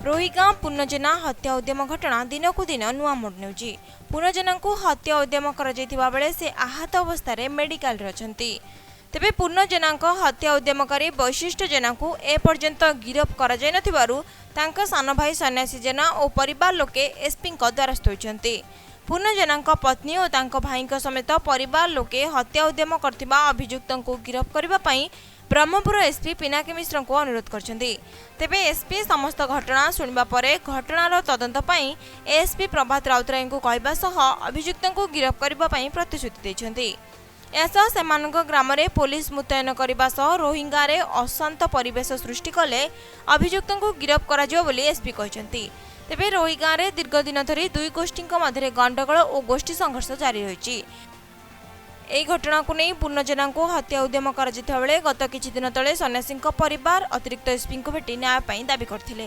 ରୋହିଗାଁ ପୂର୍ଣ୍ଣଜେନା ହତ୍ୟା ଉଦ୍ୟମ ଘଟଣା ଦିନକୁ ଦିନ ନୂଆ ମୋଡ଼ ନେଉଛି। ପୂର୍ଣ୍ଣଜେନାଙ୍କୁ ହତ୍ୟା ଉଦ୍ୟମ କରାଯାଇଥିବା ବେଳେ ସେ ଆହତ ଅବସ୍ଥାରେ ମେଡିକାଲରେ ଅଛନ୍ତି। ତେବେ ପୂର୍ଣ୍ଣ ଜେନାଙ୍କ ହତ୍ୟା ଉଦ୍ୟମକାରୀ ବୈଶିଷ୍ଟ୍ୟ ଜେନାଙ୍କୁ ଏପର୍ଯ୍ୟନ୍ତ ଗିରଫ କରାଯାଇନଥିବାରୁ ତାଙ୍କ ସାନ ଭାଇ ସନ୍ନ୍ୟାସୀ ଜେନା ଓ ପରିବାର ଲୋକେ ଏସ୍ପିଙ୍କ ଦ୍ୱାରସ୍ଥ ହୋଇଛନ୍ତି। ପୂର୍ଣ୍ଣ ଜେନାଙ୍କ ପତ୍ନୀ ଓ ତାଙ୍କ ଭାଇଙ୍କ ସମେତ ପରିବାର ଲୋକେ ହତ୍ୟା ଉଦ୍ୟମ କରିଥିବା ଅଭିଯୁକ୍ତଙ୍କୁ ଗିରଫ କରିବା ପାଇଁ ବ୍ରହ୍ମପୁର ଏସ୍ପି ପିନାକୀ ମିଶ୍ରଙ୍କୁ ଅନୁରୋଧ କରିଛନ୍ତି। ତେବେ ଏସ୍ପି ସମସ୍ତ ଘଟଣା ଶୁଣିବା ପରେ ଘଟଣାର ତଦନ୍ତ ପାଇଁ ଏଏସ୍ପି ପ୍ରଭାତ ରାଉତରାୟଙ୍କୁ କହିବା ସହ ଅଭିଯୁକ୍ତଙ୍କୁ ଗିରଫ କରିବା ପାଇଁ ପ୍ରତିଶ୍ରୁତି ଦେଇଛନ୍ତି। ଏହାସହ ସେମାନଙ୍କ ଗ୍ରାମରେ ପୋଲିସ ମୁତୟନ କରିବା ସହ ରୋହିଙ୍ଗାରେ ଅଶାନ୍ତ ପରିବେଶ ସୃଷ୍ଟି କଲେ ଅଭିଯୁକ୍ତଙ୍କୁ ଗିରଫ କରାଯିବ ବୋଲି ଏସ୍ପି କହିଛନ୍ତି। ତେବେ ରୋହିଗାଁରେ ଦୀର୍ଘ ଦିନ ଧରି ଦୁଇ ଗୋଷ୍ଠୀଙ୍କ ମଧ୍ୟରେ ଗଣ୍ଡଗୋଳ ଓ ଗୋଷ୍ଠୀ ସଂଘର୍ଷ ଜାରି ରହିଛି। ଏହି ଘଟଣାକୁ ନେଇ ପୂର୍ଣ୍ଣଜେନାଙ୍କୁ ହତ୍ୟା ଉଦ୍ୟମ କରାଯାଇଥିବା ବେଳେ ଗତ କିଛି ଦିନ ତଳେ ସନ୍ନ୍ୟାସୀଙ୍କ ପରିବାର ଅତିରିକ୍ତ ଏସ୍ପିଙ୍କୁ ଭେଟି ନ୍ୟାୟ ପାଇଁ ଦାବି କରିଥିଲେ।